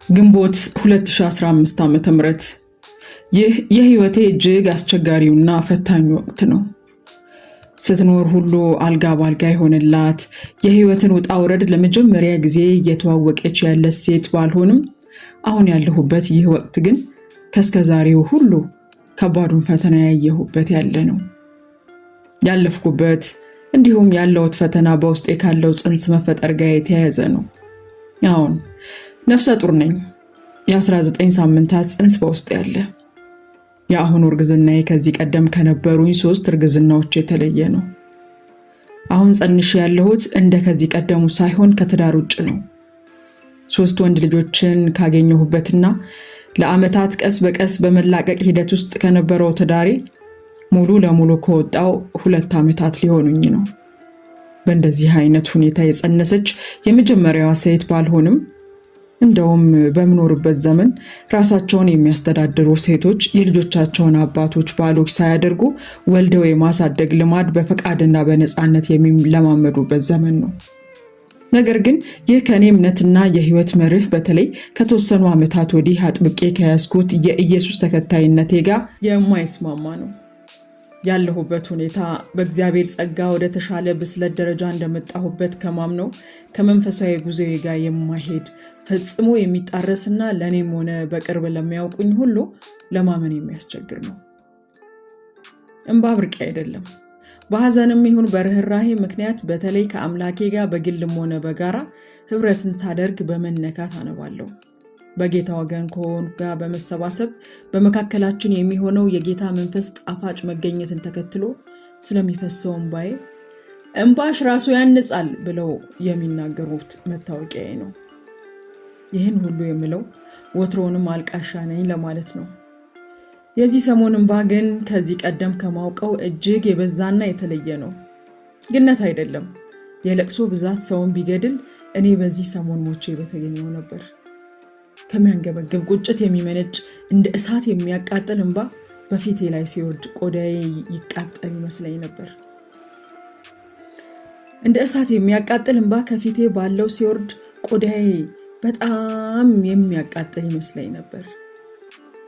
ግንቦት 2015 ዓ.ም። ይህ የህይወቴ እጅግ አስቸጋሪውና ፈታኙ ወቅት ነው። ስትኖር ሁሉ አልጋ ባልጋ የሆነላት፣ የህይወትን ውጣ ውረድ ለመጀመሪያ ጊዜ እየተዋወቀች ያለች ሴት ባልሆንም፣ አሁን ያለሁበት ይህ ወቅት ግን ከእስከዛሬው ሁሉ ከባዱን ፈተና ያየሁበት ያለ ነው። ያለፍኩበት እንዲሁም ያለሁት ፈተና በውስጤ ካለው ጽንስ መፈጠር ጋር የተያያዘ ነው። አሁን ነፍሰ ጡር ነኝ። የ19 ሳምንታት ጽንስ በውስጤ ያለ። የአሁኑ እርግዝናዬ ከዚህ ቀደም ከነበሩኝ 3 እርግዝናዎች የተለየ ነው። አሁን ጸንሼ ያለሁት እንደ ከዚህ ቀደሙ ሳይሆን ከትዳር ውጭ ነው። 3 ወንድ ልጆችን ካገኘሁበትና ለዓመታት ቀስ በቀስ በመላቀቅ ሂደት ውስጥ ከነበረው ትዳሬ ሙሉ ለሙሉ ከወጣው 2 ዓመታት ሊሆኑኝ ነው። በእንደዚህ አይነት ሁኔታ የጸነሰች የመጀመሪያዋ ሴት ባልሆንም፣ እንደውም በምኖርበት ዘመን ራሳቸውን የሚያስተዳድሩ ሴቶች የልጆቻቸውን አባቶች ባሎች ሳያደርጉ ወልደው የማሳደግ ልማድ በፈቃድና በነፃነት የሚለማመዱበት ዘመን ነው። ነገር ግን ይህ ከእኔ እምነትና የህይወት መርህ፣ በተለይ ከተወሰኑ ዓመታት ወዲህ አጥብቄ ከያዝኩት የኢየሱስ ተከታይነቴ ጋር የማይስማማ ነው። ያለሁበት ሁኔታ በእግዚአብሔር ጸጋ ወደ ተሻለ ብስለት ደረጃ እንደመጣሁበት ከማምነው ከመንፈሳዊ ጉዞዬ ጋር የማይሄድ፣ ፈጽሞ የሚጣረስና ለእኔም ሆነ በቅርብ ለሚያውቁኝ ሁሉ ለማመን የሚያስቸግር ነው። እንባ ብርቄ አይደለም። በሐዘንም ይሁን በርህራሄ ምክንያት በተለይ ከአምላኬ ጋር በግልም ሆነ በጋራ ህብረትን ሳደርግ በመነካት አነባለሁ። በጌታ ወገን ከሆኑ ጋር በመሰባሰብ በመካከላችን የሚሆነው የጌታ መንፈስ ጣፋጭ መገኘትን ተከትሎ ስለሚፈሰው እንባዬ "እንባሽ ራሱ ያንጻል" ብለው የሚናገሩት መታወቂያዬ ነው። ይህን ሁሉ የምለው ወትሮውንም አልቃሻ ነኝ ለማለት ነው። የዚህ ሰሞን እንባ ግን ከዚህ ቀደም ከማውቀው እጅግ የበዛና የተለየ ነው። ግነት አይደለም። የለቅሶ ብዛት ሰውን ቢገድል እኔ በዚህ ሰሞን ሞቼ በተገኘው ነበር። ከሚያንገበግብ ቁጭት የሚመነጭ፣ እንደ እሳት የሚያቃጥል እንባ በፊቴ ላይ ሲወርድ ቆዳዬ ይቃጠል ይመስለኝ ነበር። እንደ እሳት የሚያቃጥል እንባ ከፊቴ ባለው ሲወርድ ቆዳዬ በጣም የሚያቃጥል ይመስለኝ ነበር።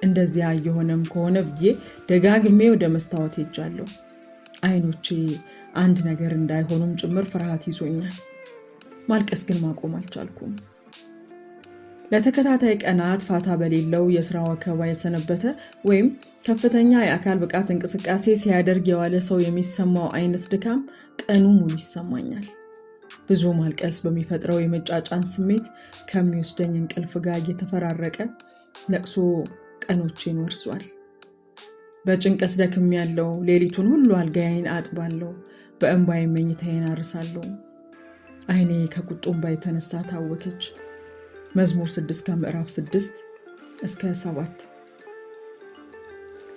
እንደዚያ እየሆነም ከሆነ ብዬ ደጋግሜ ወደ መስታወት ሄጃለሁ። አይኖቼ አንድ ነገር እንዳይሆኑም ጭምር ፍርሃት ይዞኛል። ማልቀስ ግን ማቆም አልቻልኩም። ለተከታታይ ቀናት ፋታ በሌለው የስራ ወከባ የሰነበተ ወይም ከፍተኛ የአካል ብቃት እንቅስቃሴ ሲያደርግ የዋለ ሰው የሚሰማው አይነት ድካም ቀኑ ሙሉ ይሰማኛል። ብዙ ማልቀስ በሚፈጥረው የመጫጫን ስሜት ከሚወስደኝ እንቅልፍ ጋር እየተፈራረቀ ለቅሶ ቀኖቼን ወርሷል። በጭንቀት ደክሜያለሁ። ሌሊቱን ሁሉ አልጋዬን አጥባለሁ። በእንባዬ መኝታዬን አርሳለሁ። አይኔ ከቁጡ እንባ የተነሳ ታወከች። መዝሙር 6 ከምዕራፍ 6 እስከ 7።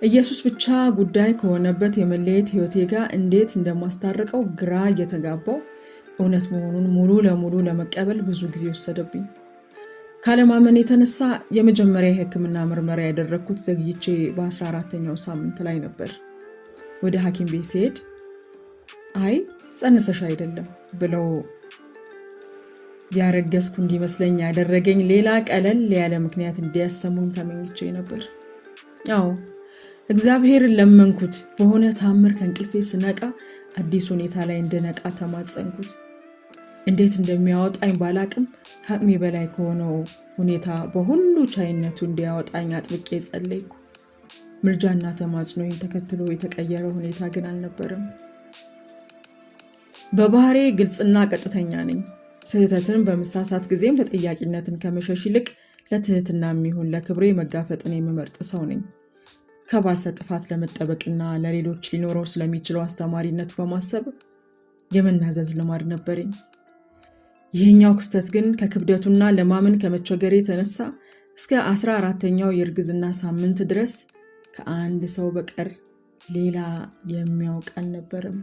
ኢየሱስ ብቻ ጉዳይ ከሆነበት የመለየት ህይወቴ ጋር እንዴት እንደማስታርቀው ግራ እየተጋባው እውነት መሆኑን ሙሉ ለሙሉ ለመቀበል ብዙ ጊዜ ወሰደብኝ። ካለማመን የተነሳ የመጀመሪያ የሕክምና ምርመራ ያደረግኩት ዘግይቼ በ14ኛው ሳምንት ላይ ነበር። ወደ ሐኪም ቤት ስሄድ "አይ፣ ጸንሰሽ አይደለም" ብለው ያረገዝኩ እንዲመስለኝ ያደረገኝ ሌላ ቀለል ያለ ምክንያት እንዲያሰሙኝ ተመኝቼ ነበር። አዎ፣ እግዚአብሔርን ለመንኩት። በሆነ ታምር ከእንቅልፌ ስነቃ አዲስ ሁኔታ ላይ እንድነቃ ተማጸንኩት። እንዴት እንደሚያወጣኝ ባላቅም ከአቅሜ በላይ ከሆነው ሁኔታ በሁሉ ቻይነቱ እንዲያወጣኝ አጥብቄ ጸለይኩ። ምልጃና ተማጽኖዬን ተከትሎ የተቀየረ ሁኔታ ግን አልነበረም። በባህሬ ግልጽና ቀጥተኛ ነኝ። ስህተትን በመሳሳት ጊዜም ተጠያቂነትን ከመሸሽ ይልቅ ለትህትና የሚሆን ለክብሬ መጋፈጥን የምመርጥ ሰው ነኝ። ከባሰ ጥፋት ለመጠበቅና ለሌሎች ሊኖረው ስለሚችለው አስተማሪነት በማሰብ የመናዘዝ ልማድ ነበረኝ። ይህኛው ክስተት ግን ከክብደቱና ለማመን ከመቸገሬ የተነሳ እስከ 14ኛው የእርግዝና ሳምንት ድረስ ከአንድ ሰው በቀር ሌላ የሚያውቅ አልነበረም።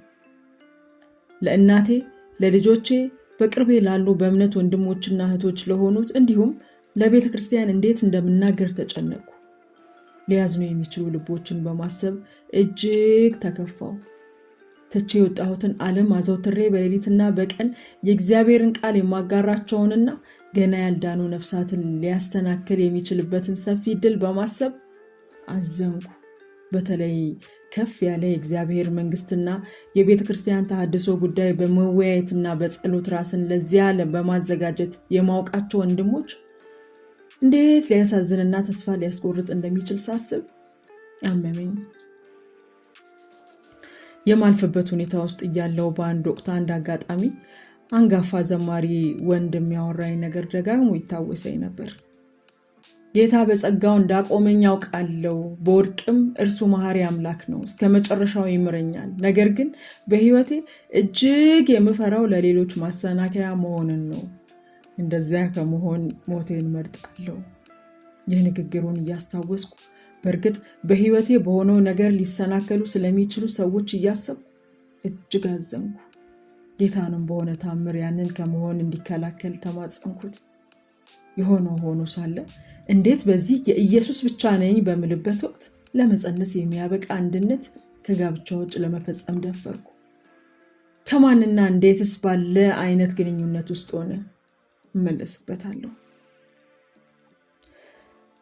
ለእናቴ፣ ለልጆቼ፣ በቅርቤ ላሉ በእምነት ወንድሞችና እህቶች ለሆኑት እንዲሁም ለቤተ ክርስቲያን እንዴት እንደምናገር ተጨነቅኩ። ሊያዝኑ የሚችሉ ልቦችን በማሰብ እጅግ ተከፋው። ትቼ የወጣሁትን ዓለም አዘውትሬ በሌሊትና በቀን የእግዚአብሔርን ቃል የማጋራቸውንና ገና ያልዳኑ ነፍሳትን ሊያስተናክል የሚችልበትን ሰፊ ዕድል በማሰብ አዘንኩ። በተለይ ከፍ ያለ የእግዚአብሔር መንግስትና የቤተ ክርስቲያን ተሐድሶ ጉዳይ በመወያየትና በጸሎት ራስን ለዚያ በማዘጋጀት የማውቃቸው ወንድሞች እንዴት ሊያሳዝንና ተስፋ ሊያስቆርጥ እንደሚችል ሳስብ አመመኝ። የማልፍበት ሁኔታ ውስጥ እያለው በአንድ ወቅት አንድ አጋጣሚ አንጋፋ ዘማሪ ወንድም ያወራኝ ነገር ደጋግሞ ይታወሰኝ ነበር። ጌታ በጸጋው እንዳቆመኝ አውቃለሁ፣ በወድቅም እርሱ መሐሪ አምላክ ነው፣ እስከ መጨረሻው ይምረኛል። ነገር ግን በሕይወቴ እጅግ የምፈራው ለሌሎች ማሰናከያ መሆንን ነው። እንደዚያ ከመሆን ሞቴን መርጣለሁ። ይህ ንግግሩን እያስታወስኩ በእርግጥ በሕይወቴ በሆነው ነገር ሊሰናከሉ ስለሚችሉ ሰዎች እያሰብኩ እጅግ አዘንኩ። ጌታንም በሆነ ታምር ያንን ከመሆን እንዲከላከል ተማጸንኩት። የሆነው ሆኖ ሳለ እንዴት በዚህ የኢየሱስ ብቻ ነኝ በምልበት ወቅት ለመጸነስ የሚያበቃ አንድነት ከጋብቻ ውጭ ለመፈጸም ደፈርኩ? ከማንና እንዴትስ ባለ አይነት ግንኙነት ውስጥ ሆነ? እመለስበታለሁ።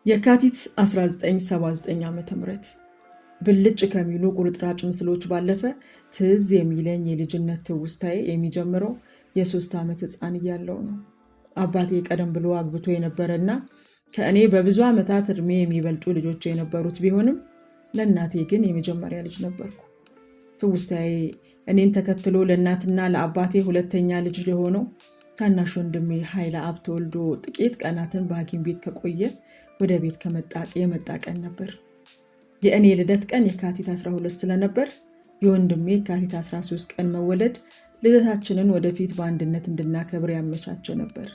የካቲት 1979 ዓ.ም ብልጭ ከሚሉ ቁርጥራጭ ምስሎች ባለፈ ትዝ የሚለኝ የልጅነት ትውስታዬ የሚጀምረው የ3 ዓመት ሕፃን እያለሁ ነው። አባቴ ቀደም ብሎ አግብቶ የነበረና ከእኔ በብዙ ዓመታት እድሜ የሚበልጡ ልጆች የነበሩት ቢሆንም ለእናቴ ግን የመጀመሪያ ልጅ ነበርኩ። ትውስታዬ እኔን ተከትሎ ለእናትና ለአባቴ ሁለተኛ ልጅ የሆነው ታናሽ ወንድሜ ኃይለ አብ ተወልዶ ጥቂት ቀናትን በሐኪም ቤት ከቆየ ወደ ቤት የመጣ ቀን ነበር። የእኔ ልደት ቀን የካቲት 12 ስለነበር የወንድሜ የካቲት 13 ቀን መወለድ ልደታችንን ወደፊት በአንድነት እንድናከብር ያመቻቸ ነበር።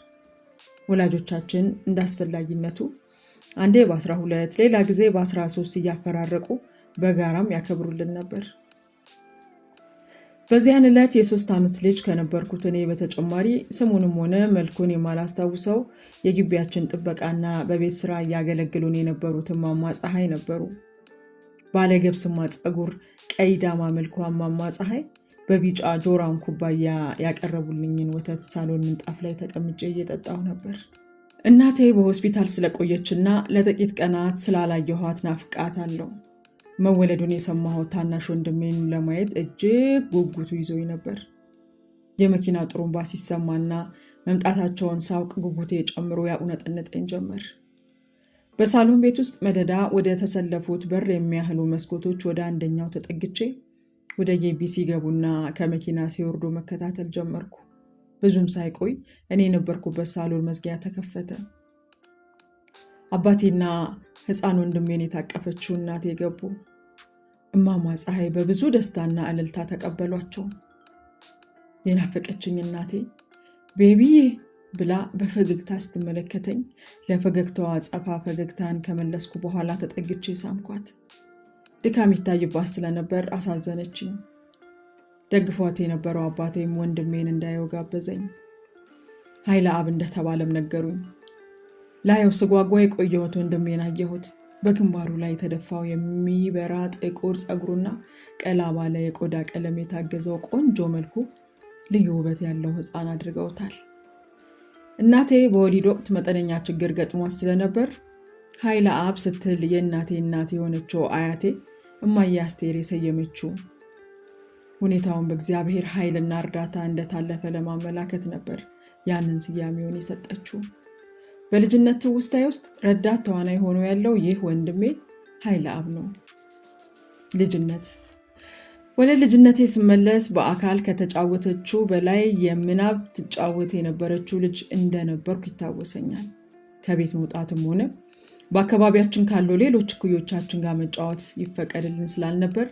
ወላጆቻችን እንዳስፈላጊነቱ አንዴ በ12 ሌላ ጊዜ በ13 እያፈራረቁ በጋራም ያከብሩልን ነበር። በዚያን ዕለት የ3 ዓመት ልጅ ከነበርኩት እኔ በተጨማሪ ስሙንም ሆነ መልኩን የማላስታውሰው የግቢያችን ጥበቃና በቤት ስራ እያገለግሉን የነበሩት እማማ ፀሐይ ነበሩ። ባለገብስማ ፀጉር፣ ቀይ ዳማ መልኳ እማማ ፀሐይ በቢጫ ጆራን ኩባያ ያቀረቡልኝን ወተት ሳሎን ምንጣፍ ላይ ተቀምጬ እየጠጣሁ ነበር። እናቴ በሆስፒታል ስለቆየችና ለጥቂት ቀናት ስላላየኋት ናፍቃታለሁ። መወለዱን የሰማሁት ታናሽ ወንድሜን ለማየት እጅግ ጉጉቱ ይዞኝ ነበር። የመኪና ጥሩምባ ሲሰማና መምጣታቸውን ሳውቅ ጉጉቴ ጨምሮ ያቁነጠነጠኝ ጀመር። በሳሎን ቤት ውስጥ መደዳ ወደ ተሰለፉት በር የሚያህሉ መስኮቶች ወደ አንደኛው ተጠግቼ ወደ ግቢ ሲገቡና ከመኪና ሲወርዱ መከታተል ጀመርኩ። ብዙም ሳይቆይ እኔ የነበርኩበት ሳሎን መዝጊያ ተከፈተ። አባቴና ሕፃን ወንድሜን የታቀፈችው እናቴ ገቡ። እማማ ፀሐይ በብዙ ደስታና እልልታ ተቀበሏቸው። የናፈቀችኝ እናቴ ቤቢዬ ብላ በፈገግታ ስትመለከተኝ ለፈገግታዋ አጸፋ ፈገግታን ከመለስኩ በኋላ ተጠግቼ ሳምኳት። ድካም ይታይባት ስለነበር አሳዘነችኝ። ደግፏት የነበረው አባቴም ወንድሜን እንዳየው ጋበዘኝ። ኃይለ አብ እንደተባለም ነገሩኝ። ላየው ስጓጓ የቆየሁት ወንድሜን አየሁት። በግንባሩ ላይ የተደፋው የሚበራ ጥቁር ፀጉሩና ቀላ ባለ የቆዳ ቀለም የታገዘው ቆንጆ መልኩ ልዩ ውበት ያለው ሕፃን አድርገውታል። እናቴ በወሊድ ወቅት መጠነኛ ችግር ገጥሟት ስለነበር ኃይለ አብ ስትል የእናቴ እናት የሆነችው አያቴ እማዬ አስቴር የሰየመችው ሁኔታውን በእግዚአብሔር ኃይልና እርዳታ እንደታለፈ ለማመላከት ነበር ያንን ስያሜውን የሰጠችው። በልጅነት ትውስታዬ ውስጥ ረዳት ተዋናይ ሆኖ ያለው ይህ ወንድሜ ኃይለ አብ ነው። ልጅነት ወደ ልጅነቴ ስመለስ በአካል ከተጫወተችው በላይ የምናብ ትጫወት የነበረችው ልጅ እንደነበርኩ ይታወሰኛል። ከቤት መውጣትም ሆነ በአካባቢያችን ካሉ ሌሎች እኩዮቻችን ጋር መጫወት ይፈቀድልን ስላልነበር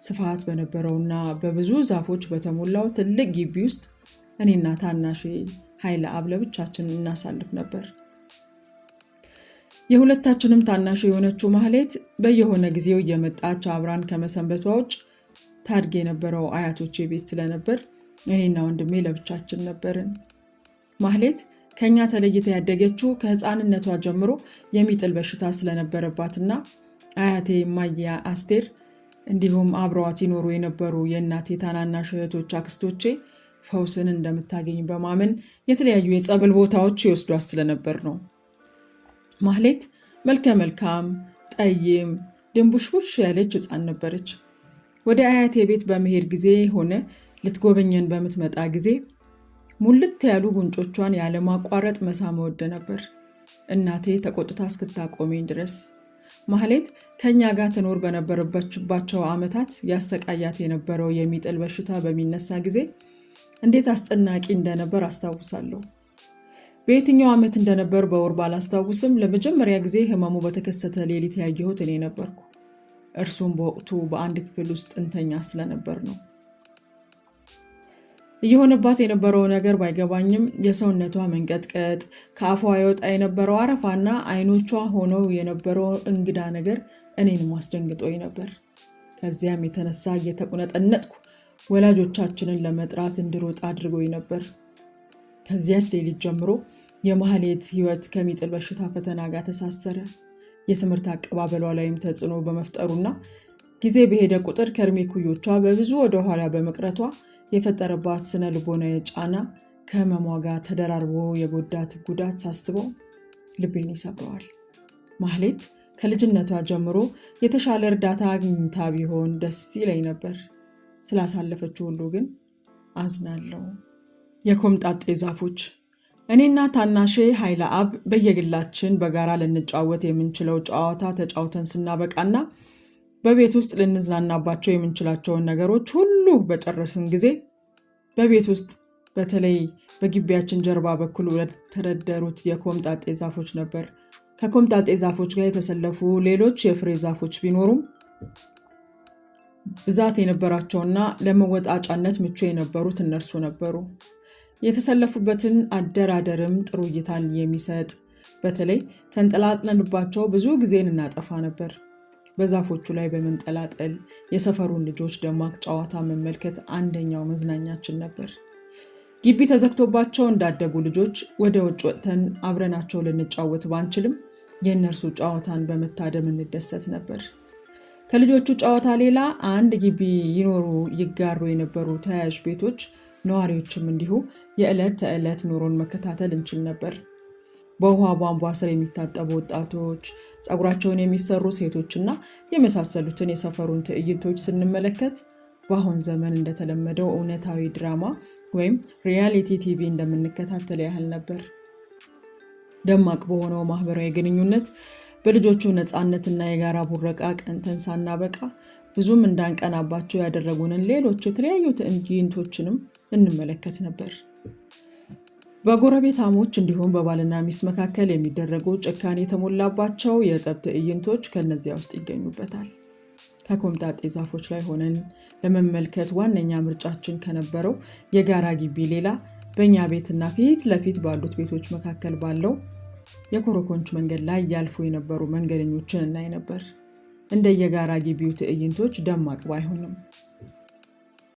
ስፋት በነበረውና በብዙ ዛፎች በተሞላው ትልቅ ግቢ ውስጥ እኔና ታናሼ ኃይለ አብ ለብቻችን እናሳልፍ ነበር። የሁለታችንም ታናሽ የሆነችው ማህሌት በየሆነ ጊዜው እየመጣች አብራን ከመሰንበቷ ውጭ ታድግ የነበረው አያቶቼ ቤት ስለነበር እኔና ወንድሜ ለብቻችን ነበርን። ማህሌት ከኛ ተለይታ ያደገችው ከህፃንነቷ ጀምሮ የሚጥል በሽታ ስለነበረባትና አያቴ እማዬ አስቴር እንዲሁም አብረዋት ይኖሩ የነበሩ የእናቴ ታናናሽ እህቶች አክስቶቼ ፈውስን እንደምታገኝ በማመን የተለያዩ የጸበል ቦታዎች ይወስዷት ስለነበር ነው። ማህሌት መልከ መልካም፣ ጠይም፣ ድንቡሽቡሽ ያለች ሕፃን ነበረች። ወደ አያቴ ቤት በመሄድ ጊዜ ሆነ ልትጎበኘን በምትመጣ ጊዜ ሙልት ያሉ ጉንጮቿን ያለማቋረጥ መሳም እወድ ነበር፣ እናቴ ተቆጥታ እስክታቆመኝ ድረስ። ማህሌት ከኛ ጋር ትኖር በነበረችባቸው ዓመታት ያሰቃያት የነበረው የሚጥል በሽታ በሚነሳ ጊዜ እንዴት አስጨናቂ እንደነበር አስታውሳለሁ። በየትኛው ዓመት እንደነበር በወር ባላስታውስም ለመጀመሪያ ጊዜ ህመሙ በተከሰተ ሌሊት ያየሁት እኔ ነበርኩ። እርሱም በወቅቱ በአንድ ክፍል ውስጥ እንተኛ ስለነበር ነው። እየሆነባት የነበረው ነገር ባይገባኝም የሰውነቷ መንቀጥቀጥ፣ ከአፏ የወጣ የነበረው አረፋና አይኖቿ ሆነው የነበረው እንግዳ ነገር እኔንም አስደንግጦኝ ነበር። ከዚያም የተነሳ እየተቁነጠነጥኩ ወላጆቻችንን ለመጥራት እንድሮጥ አድርጎኝ ነበር። ከዚያች ሌሊት ጀምሮ የማህሌት ህይወት ከሚጥል በሽታ ፈተና ጋር ተሳሰረ። የትምህርት አቀባበሏ ላይም ተጽዕኖ በመፍጠሩና ጊዜ በሄደ ቁጥር ከእድሜ ኩዮቿ በብዙ ወደኋላ በመቅረቷ የፈጠረባት ስነ ልቦናዊ ጫና ከህመሟ ጋር ተደራርቦ የጎዳት ጉዳት ሳስበው ልቤን ይሰብረዋል። ማህሌት ከልጅነቷ ጀምሮ የተሻለ እርዳታ አግኝታ ቢሆን ደስ ይለኝ ነበር። ስላሳለፈችው ሁሉ ግን አዝናለሁ። የኮምጣጤ ዛፎች። እኔና ታናሼ ኃይለ አብ በየግላችን በጋራ ልንጫወት የምንችለው ጨዋታ ተጫውተን ስናበቃና በቤት ውስጥ ልንዝናናባቸው የምንችላቸውን ነገሮች ሁሉ በጨረስን ጊዜ በቤት ውስጥ በተለይ በግቢያችን ጀርባ በኩል ወደተደረደሩት የኮምጣጤ ዛፎች ነበር። ከኮምጣጤ ዛፎች ጋር የተሰለፉ ሌሎች የፍሬ ዛፎች ቢኖሩም ብዛት የነበራቸውና ለመወጣጫነት ምቹ የነበሩት እነርሱ ነበሩ። የተሰለፉበትን አደራደርም ጥሩ እይታን የሚሰጥ በተለይ ተንጠላጥለንባቸው ብዙ ጊዜን እናጠፋ ነበር። በዛፎቹ ላይ በመንጠላጠል የሰፈሩን ልጆች ደማቅ ጨዋታ መመልከት አንደኛው መዝናኛችን ነበር። ግቢ ተዘግቶባቸው እንዳደጉ ልጆች ወደ ውጭ ወጥተን አብረናቸው ልንጫወት ባንችልም የእነርሱ ጨዋታን በመታደም እንደሰት ነበር። ከልጆቹ ጨዋታ ሌላ አንድ ግቢ ይኖሩ ይጋሩ የነበሩ ተያያዥ ቤቶች ነዋሪዎችም እንዲሁ የዕለት ተዕለት ኑሮን መከታተል እንችል ነበር። በውሃ ቧንቧ ስር የሚታጠቡ ወጣቶች፣ ፀጉራቸውን የሚሰሩ ሴቶችና የመሳሰሉትን የሰፈሩን ትዕይንቶች ስንመለከት በአሁን ዘመን እንደተለመደው እውነታዊ ድራማ ወይም reality TV እንደምንከታተል ያህል ነበር። ደማቅ በሆነው ማህበራዊ ግንኙነት በልጆቹ ነፃነትና የጋራ ቡረቃ ቀንተን ሳናበቃ ብዙም እንዳንቀናባቸው ያደረጉንን ሌሎች የተለያዩ ትዕይንቶችንም እንመለከት ነበር። በጎረቤታሞች እንዲሁም በባልና ሚስት መካከል የሚደረጉ ጭካኔ የተሞላባቸው የጠብ ትዕይንቶች ከእነዚያ ውስጥ ይገኙበታል። ከኮምጣጤ ዛፎች ላይ ሆነን ለመመልከት ዋነኛ ምርጫችን ከነበረው የጋራ ግቢ ሌላ በእኛ ቤትና ፊት ለፊት ባሉት ቤቶች መካከል ባለው የኮረኮንች መንገድ ላይ ያልፉ የነበሩ መንገደኞችን እናይ ነበር። እንደ የጋራ ግቢው ትዕይንቶች ደማቅ ባይሆንም።